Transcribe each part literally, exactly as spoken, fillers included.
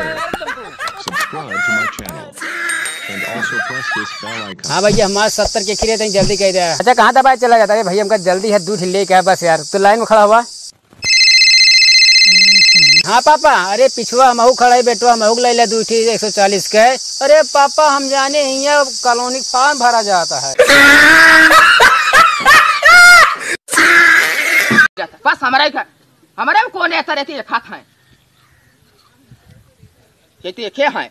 Subscribe to my channel and also press this bell icon. हाँ भैया, हमारे सत्तर के खीरे तनी जल्दी कह दे। अच्छा, कहाँ दबाए चला जाता है भैया, हमका जल्दी है, दूध लेके आ बस यार, तो लाइन में खड़ा हुआ। हाँ पापा, अरे पिछुआ हमहू खड़ा है बेटवा, हमहू के लैला दू ठी एक सौ चालीस के। अरे पापा, हम जाने हियाँ कॉलोनी फार्म भरा जाता है। बस हमारा ही घर, हमारे में कौन ऐसा रहती है, खात हैं। कहती है, "खे हैं?"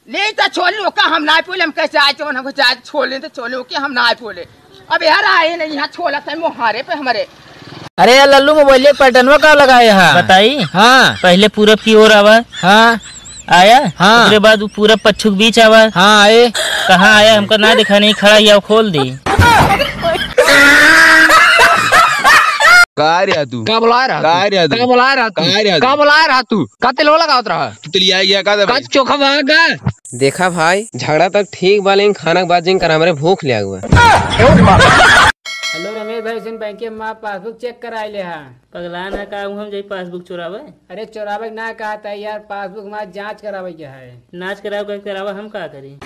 ले तो छोड़ लो का, हम ना बोले, हम कैसे आए, जौन हमको चाहे छोड़ ले तो छोड़ लो के, हम ना बोले। अब यार आए नहीं, यहाँ छोड़ा था मोहारे पे हमारे। अरे यार लल्लू, मोबाइल के पैटर्नवा का लगाए है? बताई? हाँ। पहले पूरब की ओर आवा। हाँ। आया? हाँ। ओकरे बाद वो पूरब पच्छू के बीच आवा। हाँ, आए। कहाँ आया? हमको ना दिखा नहीं, खड़ा ही आओ, खोल दी। का रे तू? का बोला रहा का तू? रे तू? का बोला रहा तू? का रे तू? का बोला रहा तू? का तेल लगावत रहा? तू तेलिया गया का दे का भाई? चोखा भागा? देखा भाई, झगड़ा तक ठीक बा, लेकिन खाना के बाद जिन करा, हमरे भूख लगा हुआ। हेलो रमेश भाई, उसे बैंक में पासबुक चेक कराई ले हा। पगलान है का, हम जाई पासबुक चोरावे? अरे चोरावे के ना कहा था यार, पासबुक हमारे जांच करावे के है। नाच करावे के करावा, हम का करी?